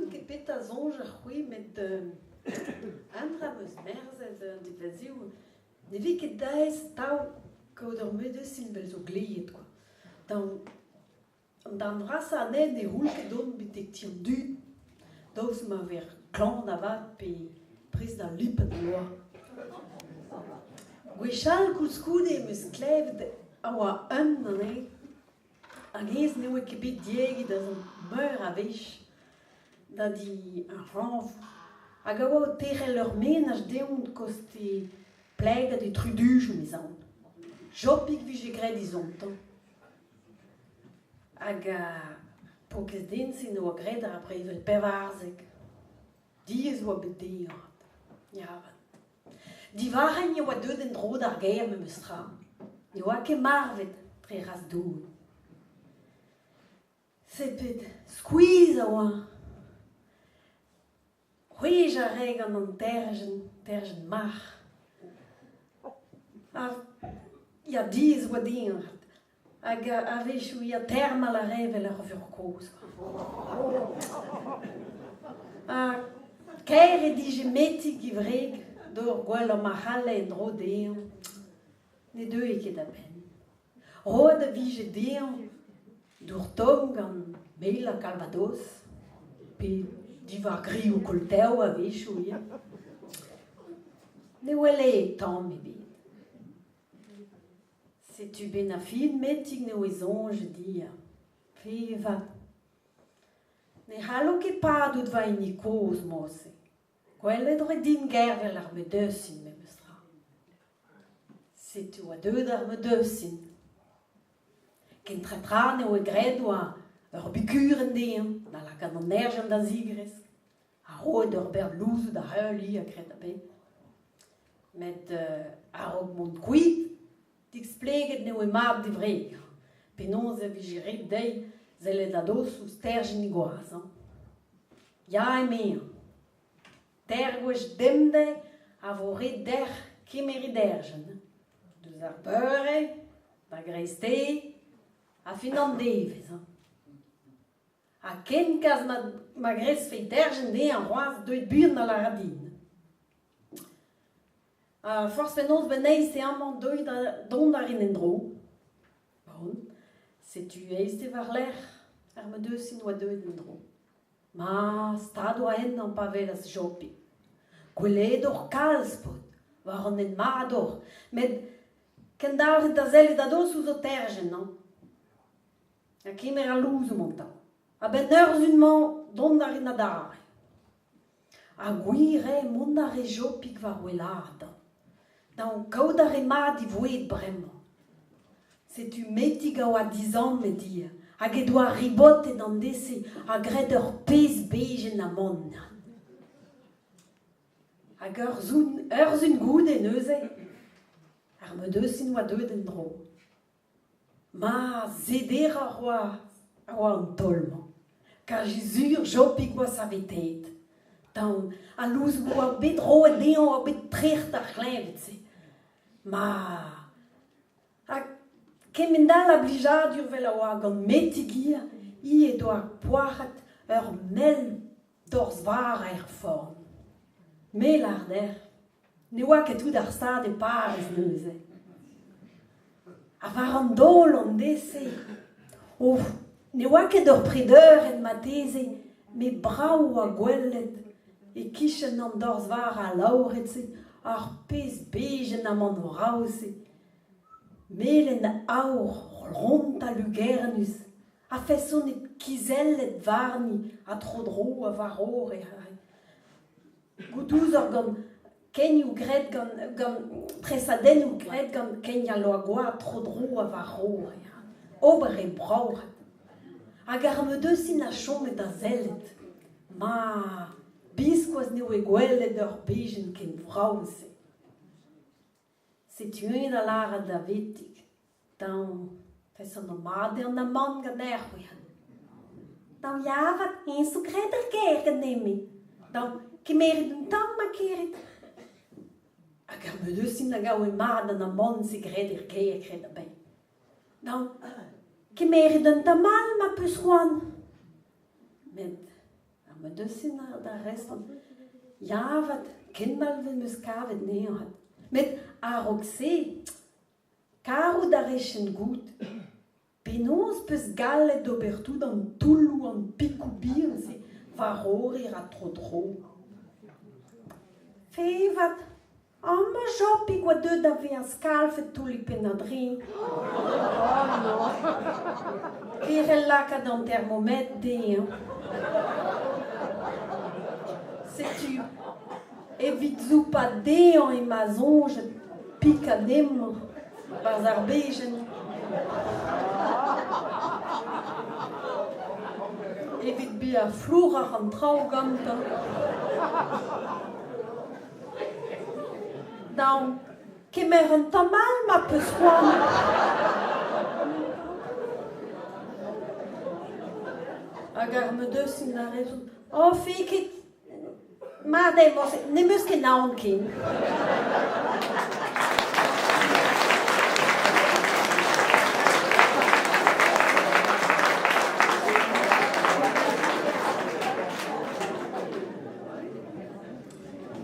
N'ouzon ket petra soñj ar c'hwi met un dra 'm eus merzet an devezhioù ne vez ket aes tav kaout ur medesin 'vel zo gleet kwa. An darn vrasañ anezhe ne c'houll ket dont betek ti an dud daoust ma vez klañv da vat pe prest da lipat al loa. Gwechall koulskoude em eus klevet a oa un anezhe Hag aes ne oa ket bet diegi da zont meur a wech da di ar c'hlañv hag a oa o terc'hel ur menaj dezhañ koste plegañ d'e trudujoù 'mezaon. Jopig 'vije graet dizontañ. Hag ar paourkaezh den-se 'noa graet ar brezel 14. Diaes 'oa bet dezhañ avat. Ya avat. Divarc'hagn e oa deuet en-dro d'ar gêr memes tra. Ne oa ket marvet dre ras Doue. Sepet skuizh a oa. C'hwezh a rae gant an terjenn, terjenn marc'h. Ha ya diaes e oa din avat. Hag a-wechoù ya termal a rae evel ur vuoc'h kozh. Ha kaer he dije Metig e wreg d'ober gwellañ ma c'halle en-dro dezhañ. Ne deue ket a-benn. Roet a vije dezhañ dour tomm gant mel ha calvados pe diwar grioù koltev a-wechoù ivez. Ne wele tamm ebet. Setu 'benn ar fin Metig ne oe soñj dezhañ. Pevar. Ne c'hallo ket padout va hini kozh morse. Gwelet 'vo din gervel ar medeusin memestra. Setu oa deuet ar medeusin. Kentañ tra ne oa graet oa ur bikurenn dezhañ da lakaat an erjan da zigresk. Ha roet ur bern louzoù da heuliañ ha graet a-benn. Met a-raok mont kuit, displeget n'eo e mab d'e wreg penaos e vije ret dezhi sellet a-dost ouzh terjenn he gwaz. Ya, emezañ, teir gwech bemdez a vo ret deoc'h kemer e derjenn. Deus ar beure, da greisteiz ha fin an devezh. Ha kenkas ma grezfe derjenn dezhañ c'hoazh deuet buan da lâret din. Ha forzh penaos 'benn aes eo amañ deuet dont a rin en-dro. Bon, setu aes eo war-lerc'h ar medeusin 'oa deuet en-dro. Ma stad 'oa ennañ pa welas Jopi. Gwelet oc'h kalz, paotr, war an hent mat oc'h, met kendalc'hit da sellet a-dost ouzh ho terjenn, hañ. Ha kemer al louzoù gantañ. A-benn ur sizhun-mañ dont a rin adarre. Ha gwir eo mont a re Jopig war wellaat. Dav kaout a re mat e voued bremañ. Setu Metig a oa dizammet ivez hag he doa ribotet an dez-se ha graet ur pezh bejenn amann. Hag ur sizhun goude neuze, ar medeusin 'oa deuet en-dro. Ma sederoc'h oa a oa an taol-mañ. Kazi sur Jopig 'oa saveteet. Tamm al louzoù 'oa bet roet dezhañ 'oa bet trec'h d'ar c'hleñved-se. Ma ha kement-all a blijadur 'vel a oa gant Metig ivez, hi he doa poazhet ur mell dorzh vara er forn. Me 'lâr dec'h ne oa ket tout ar stad e Pariz neuze. Ha war an daol an dez-se, oh, ne oa ket ur predeurenn marteze, met brav oa gwelet e-kichen an dorzh vara alaouret-se ar pezh bejenn amann vrav-se, melen aour ront ha lugernus, a-feson kizellet warni ha tro-dro ha war-c'horre. Goudouzor gant kenioù graet gant gant tresadennoù graet gant kein al loa-gwad tro-dro ha war-c'horre. Ober eo brav. Hag ar medeusin a chome da sellet. Ma, biskoazh ne oe gwelet ur bejenn ken vrav-se. Setu-eñ da lâret da Vetig. Dañ, feson mat eo an amann ganeoc'h, Dañ ya avat, eñ zo graet ar gêr ganin-me. Dañ, kemerit un tamm ma kirit. Hag ar medeusin a gave mat an amann-se graet er gêr graet a-benn. Dañ, kemerit un tamm all ma 'peus c'hoant. Met ar Medeusin da respont Ya avat, ken mall 'vel 'm eus kavet anezhañ. Met a-raok se, karout a rechen goût. Penaos 'peus gallet ober tout an toulloù an pikoù bihan-se war orin ha tro-dro? Fevat, amañ Jopig oa deuet da vezañ skalfet toullig penn-a-dreñv. E c'hell lakaat an termometr dezhañ. Setu evit zoupañ dezhañ emañ soñjet pikañ hemañ 'barzh ar bejenn. Evit bezañ flouroc'h an traoù gantañ. Daon, kemer un tamm all ma 'peus c'hoant. Hag ar medeusin a respont Oh, fikit, mat eo morse, n'em eus ket naon ken.